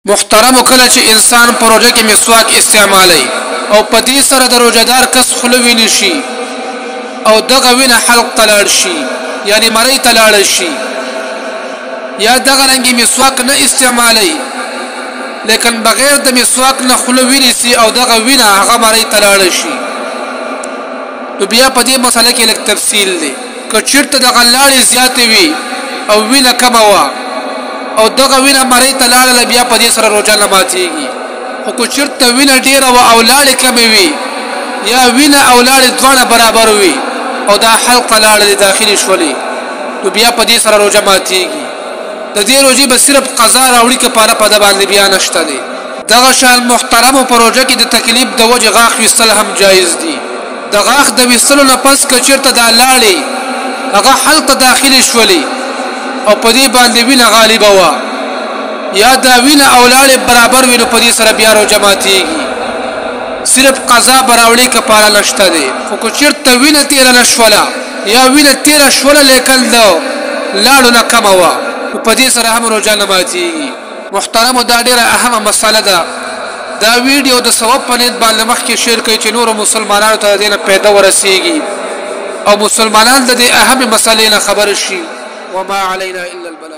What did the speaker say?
محترمو کله چې انسان په روژه کې مسواک استعمالوي او په دې سره د روژه دار کس خوله وینې شي او دغه وینه حلق ته لاړ شي یعنی مرۍ ته لاړه شي یا دغه رنګې مسواک نه استعمالوي لیکن بغیر د مسواک نه خوله وینې سي او دغه وینه هغه مرۍ ته لاړه شي، نو بیا په دې مسله کې لږ تفصیل دی. که چېرته دغه لاړې زیاتې وي او وینه کمه وه او دغه وینه مرۍ ته لاړله بیا په دې سره روژه نه ماتېږي، خو که چېرته وینه ډېره وه او لاړې کمې وي یا وینه او لاړې دواړه برابر وي او دا حلق ته لاړلې داخلې شولې نو بیا په دې سره روژه ماتېږي. د دې روژې به صرف قضا راوړي کفاره په ده باندې بیا نشته دی. دغه شان محترمو په روژه کې د تکلیف د وجې غاښ ویستل هم جایز دي. د غاښ د ویستلو نه پس که چېرته دا لاړې هغه حلق ته داخلې شولې او په دې باندې وینه غالبه وه یا دا وینه او لاړې برابر وي نو په دې سره بیا روژه ماتېږي، صرف قضا به راوړې کفاره نشته دی. خو که چېرته وینه تېره نه شوله یا وینه تېره شوله لیکن د لاړو نه کمه وه نو په دې سره هم روژه نه ماتېږي. محترمو دا ډیره اهمه مسله ده دا ویډیو د ثواب په نیت باندې مخکې شیر کړئ چې نورو مسلمانانو ته د دې نه پیدا ورسیږي او مسلمانان د دې اهمې مسلې نه خبر شي. وما علينا الا البلاغ.